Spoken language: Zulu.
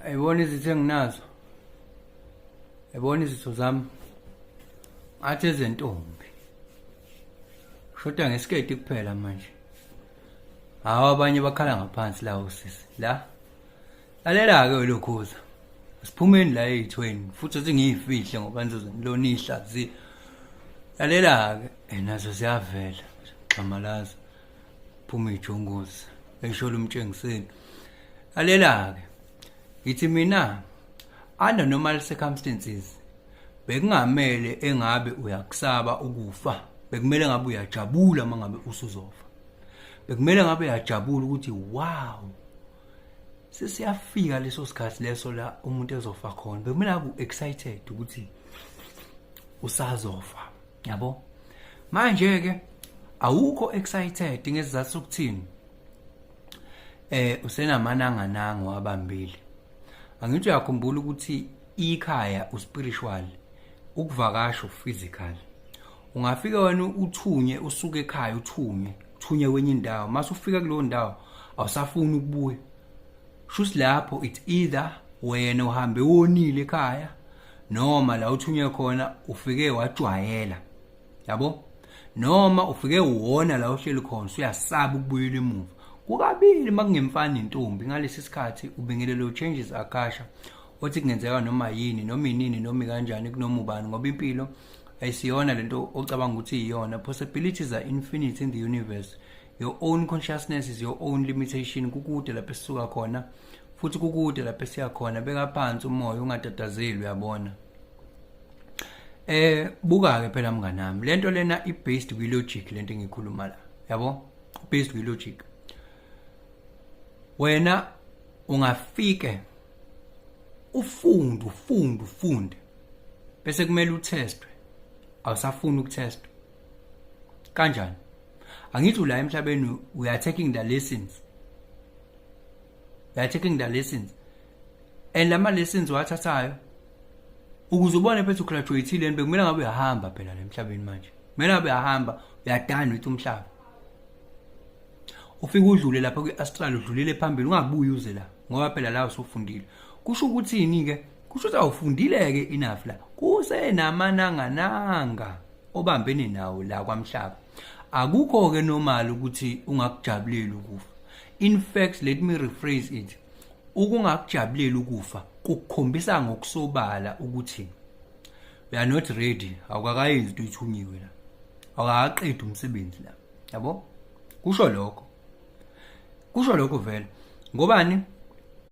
Ayibona izitho enginazo. Ayibona izitho zami. Ngathi ezentombi. Shoda ngesiketi kuphela manje. Hawu, abanye bakhala ngaphansi la osisi. La. Lalela-ke lokhuza. Siphumeni la ey'thweni futhi athi ngiyifihle ngoba nizoze nilona ihlazi. Lalela-ke, nazo ziyavela. Xhamalaza. Phuma ijongozi. Esho lumtshengiseni. Lalela-ke. Ngithi mina under normal circumstances bekungamele engabe uyakusaba ukufa. Bekumele ngabe uyajabula mangabe usuzofa. Bekumele ngabe uyajabula ukuthi wow, sesiyafika leso sikhathi leso la umuntu ezofa khona. Bekumele abe excited ukuthi usazofa, yabo. Manje ke awukho excited ngesizathu sokuthini? Usenamanangananga wabambile. Angithi uyakhumbula ukuthi ikhaya uspiritual, ukuvakasha physical. Ungafika wena uthunye, usuke ekhaya uthunye, uthunye kwenye indawo, mase ufika kuleyo ndawo awusafuni ukubuya. Shuthi lapho it's either wena uhambe wonile ekhaya noma la uthunywe khona ufike wajwayela, yabo, noma ufike wona la uhleli khona usuyasaba ukubuyela emuva. Kukabili makungemfana intombi ngalesi sikhathi ubingelelo changes akasha othi kungenzeka noma yini, noma inini, noma kanjani, kunoma ubani, ngoba impilo ayisiyona lento ocabanga ukuthi iyona. Possibilities are infinite in the universe. Your own consciousness is your own limitation. Kukude lapho esisuka khona futhi kukude lapho esiya khona. Beka phansi umoya, ungatatazeli, uyabona. Buka ke phela mnganami, lento lena i based kwi logic, lento engikhuluma la, yabo, based kwi logic. Wena ungafike ufunde, ufunde, ufunde, bese kumele utestwe, awusafuni ukutestwa. Kanjani? Angithi ula emhlabeni we are taking the lessons, we are taking the lessons, and lama lessons wathathayo ukuze ubone phethu ugraduate-ile, bekumele ngabe uyahamba phela la emhlabeni. Manje kumele ngabe uyahamba, uyadana with umhlaba, ufike udlule lapha kwi-astral, udlulele phambili, ungabuyi uze la, ngoba phela la usufundile. Kusho ukuthini-ke? Kusho ukuthi awufundile-ke enough la, kusenamanangananga obambene nawo la kwamhlaba. Akukho-ke normal ukuthi ungakujabuleli ukufa. In fact, let me rephrase it, ukungakujabuleli ukufa kukukhombisa ngokusobala ukuthi we are not ready, awukakayenzi into oyithunyiwe la, awukakaqedi umsebenzi la, yabo. Kusho lokho, kusho lokho vele. Ngobani?